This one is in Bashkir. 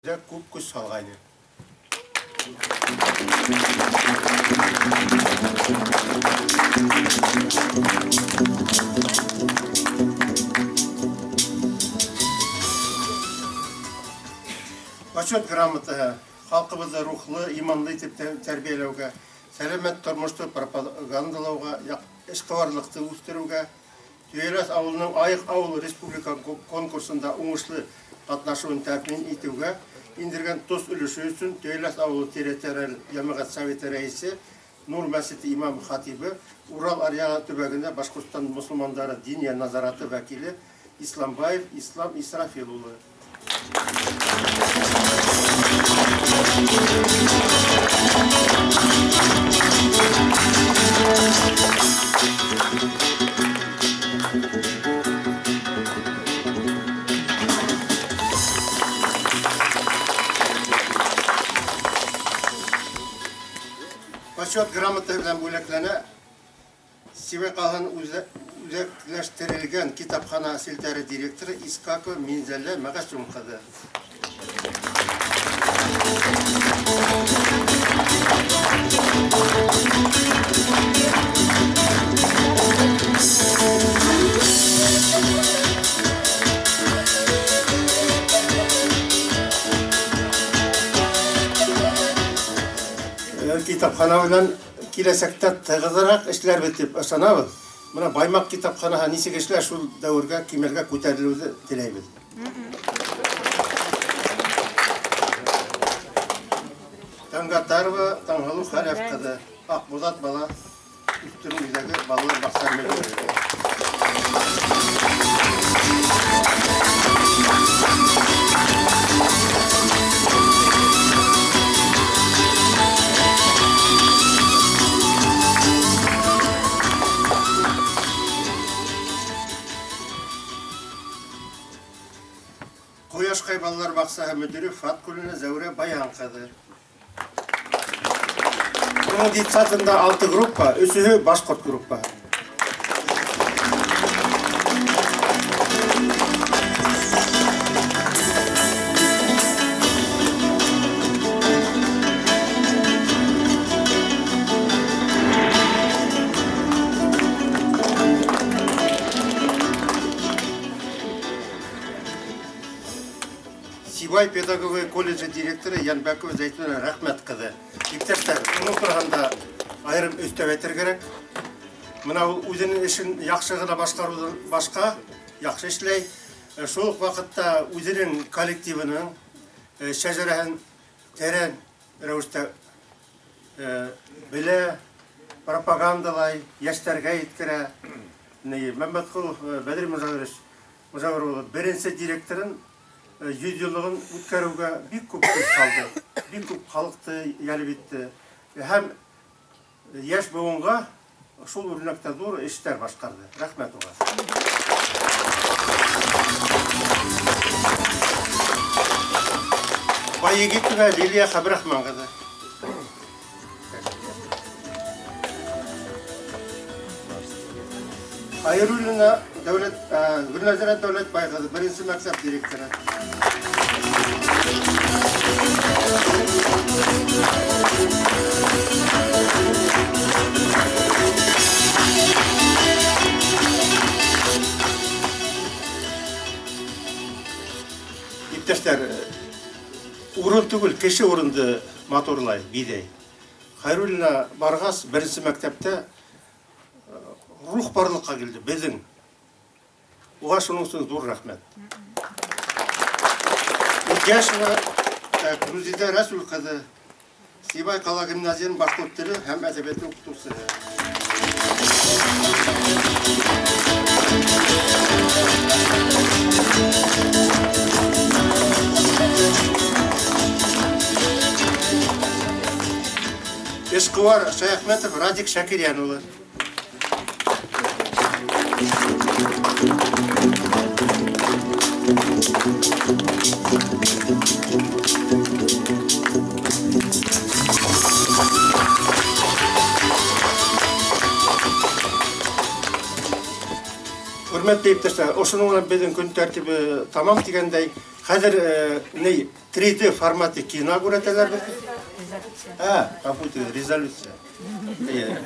Күп көс һалғайны. Почет грамотаһы халҡыбыҙҙы рухлы, иманлы итеп тәрбиәләүгә, сәләмәт тормошто пропагандалауға, эшҡыуарлыҡты үҫтереүгә, Төйәләҫ ауылының Айыҡ ауыл республика конкурсында уңышлы ҡатнашыуын тәьмин итеүгә индергән тос өлөшө өсөн Төйәләҫ ауылы территориаль йәмәғәт советы рәйесе Нур мәсете имам хатибы Урал аръяғы төбәгендә Башҡортостан мосолмандары диния назараты вәкиле Исламбаев Ислам Исрафил улы. Почет грамотаһы менән бүләкләнә Сибай ҡалаһын үҙәкләштерелгән китапхана селтәре директоры Искакова Минзәлә Мәғәсүм ҡыҙы. Китапхана менән киләсәктә тығыҙыраҡ эшләрбеҙ тип ышанабыҙ. Бына Баймаҡ китапханаһы нисек эшләр, шул дәүергә, кимәлгә күтәрелеүҙе теләйбеҙ. Таңгатарова Таңһылыу Хәләф ҡыҙы, Аҡбуҙат бала үҫтереү үҙәге балалар баҡсаһы мөдире. Ҡояшҡай балалар баҡсаһы мөдире Фаткулина Зәүрә Баян ҡыҙы. Уның детсадында 6 группа, өсөһө башҡорт группаһы. Сибай педагогия колледжы директоры Янбәкова Зәйтүнә Рәхмәт ҡыҙы. Иптәштәр, уның тураһында айырым өҫтәп әйтер кәрәк. Бына ул үҙенең эшен яҡшы ғына башҡарыуҙан башҡа яҡшы эшләй. Шул уҡ ваҡытта үҙенең коллективының шәжәрәһен тәрән рәүештә белә, пропагандалай, йәштәргә еткерә. Мәмәтҡолов Бәҙри Мужавир улы беренсе директорын 100 йыллығын үткәреүгә бик күп көс һалды, бик күп халыҡты йәлеп итте. Һәм йәш быуынға шул үрнәктә ҙур эштәр башҡарҙы. Рәхмәт уға. Байегитова Лилия Хәбрахман ҡыҙы. Айруллина Дәүләт Гөлназира Дәүләтбай ҡыҙы, беренсе мәктәп директоры. Иптәштәр, урын түгел, кеше урынды матурлай, биҙәй. Хайруллина барғас, беренсе мәктәптә рух барлыҡҡа килде, беҙҙең. Уға шуның өсөн ҙур рәхмәт. Үтәшева Рузида Рәсүл ҡыҙы, Сибай ҡала гимназияһының башҡорт теле һәм әҙәбиәте уҡытыусыһы. Эшҡыуар Шәйәхмәтов Радик Шакирйән улы. Хөрмәтле иптәштәр, ошоноң менән беҙҙең көн тәртибе тамам тигәндәй, Хәҙер ни 3D форматы кино күрһәтәләр бит. Ә, ғәфү итегеҙ, резолюция. Эйе.